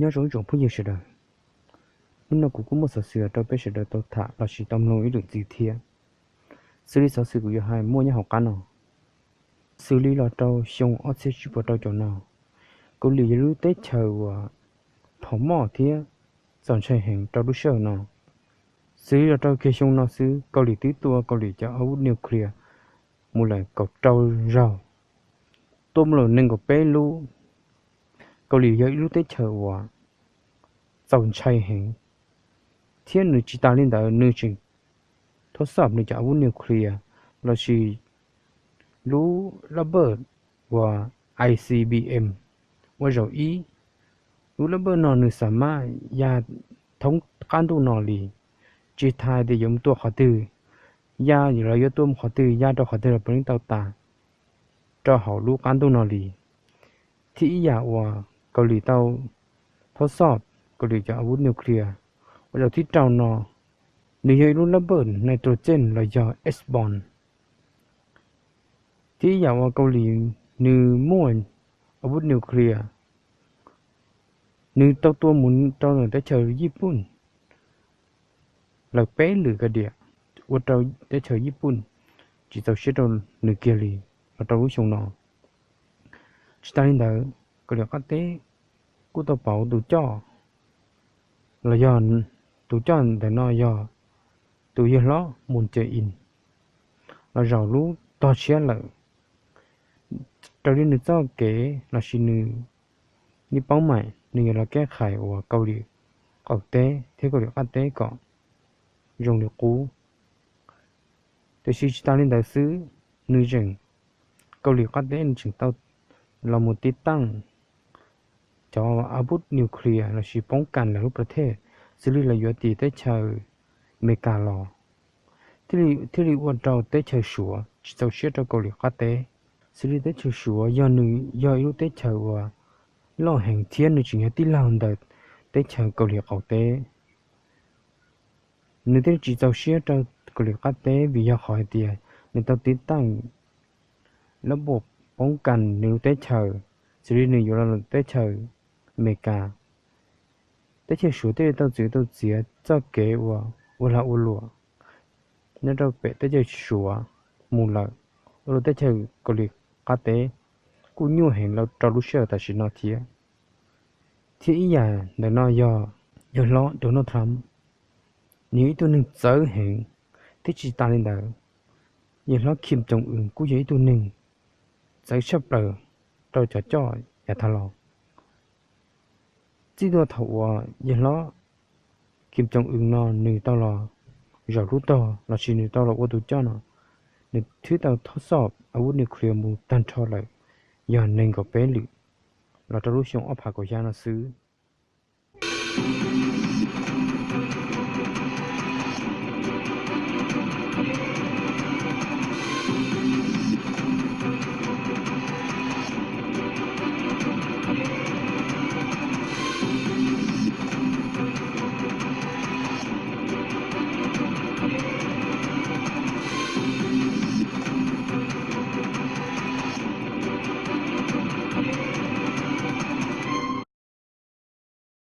Nyob zoo ib tsoom phooj ywg sawv daws, hnub no kuv kuj muaj xov xwm rau peb sawv daws tau tham los sis tau mloog ib lwm ntxiv thiab. Xws li xov xwm kuv yuav hais muaj nyob hauv qab no. Xws li los rau xyoo ob txhiab tsib puas rau caum no, Kaus Lim yog lub teb chaws uas phom moj thiab txaus ntshai heev rau lub sij hawm no. Xws li los rau kiag xyoo no xwb Kaus Lim twb tua Kaus Lim cov avuj nuclear mus lawm kaum rau zaug, tua mus lawm nees nkaum peb lub. Kaus Lim yog ib lub teb chaws uas txaus ntshai heev, thiab nws tsis tas li ntawd nws tseem thab xob nws cov avuj nuclear los sis lub lab pawj uas I C B M ua zaum ib. Lub lab pawj no nws xam maj ya thoob qab ntuj no li, tsis tas tias yuav mus tua qhov twg, ya los yuav tua mus qhov twg, ya rau qhov twg los puav leej tau tas rau hauv lub qab ntuj no li. Thiab ib yam uas Kaus Lim tau thab xob Kaus Lim cov avuj nuclear ua zaum thib rau no, nws yog ib lub lab pawj nitrogen los yog S-bomb. Thiab ib yam uas Kaus Lim nws muaj avuj nuclear, nws tau tua mus rau teb chaws Yij Pun lawm peb lwm ka diam, ua rau teb chaws Yij Pun tsis txaus siab rau nws kiag li los rau lub xyoo no. Tsis tas li ntawd, Kaus Lim qab teb kuj tau pauv tus coj, los yog tus coj ntawm no yog tus yawg hlob Moon Jae-in los zaum lub tog tshiab lawm. Raws li nws txoj kev los sis nws niaj paub maim nws yuav los keb qhais uas Kaus Lim qaum teb thiab Kaus Lim qab teb kom zoo li qub. Tiam sis tsis tas li ntawd xwb, nws tseem, Kaus Lim qab teb nws tseem tau los mus tiv thaiv cov avuj nuclear los sis poob kas lawv lub pas thej, xws li lawv yuav tim teb chaws Amelikas los, thiaj li ua rau teb chaws Suav tsis txaus siab rau Kaus Lim qab teb. Xws li teb chaws Suav yog nws yog ib lub teb chaws uas loj heev thiab nws tseem yog tij laug ntawm teb chaws Kaus Lim qaum teb. Nws thiaj tsis txaus siab rau Kaus Lim qab teb vim yog qhov hais tias nws tau tiv thaiv lab npuas poob kas nws lub teb chaws, xws li nws yuav los teb chaws Amelikas. Teb chaws Suav thiaj li tau txwv tau txiav txoj kev uas ua lag ua luam nyob rau pem teb chaws Suav mus lawm, ua rau teb chaws Kaus Lim qab teb kuj nyuaj heev rau lub sij hawm tam sim no thiab. Thiab ib yam ntawm no yog yawg hlob Donald Trump, nws yog ib tug neeg txawv heev, thiab tsis tas li ntawd, yawg hlob Kim Jong-un kuj yog ib tug neeg txawv tshaj plaws rau cov coj yav tag los. Txij thaum uas yawg hlob Kim Jong-un no nws tau los zaum lub tog los sis nws tau los ua tus coj no, nws twb tau thab xob avuj nuclear mus tag nrho lawm yog nees nkaum peb lwm los rau lub xyoo ob phav kaum xya no xwb.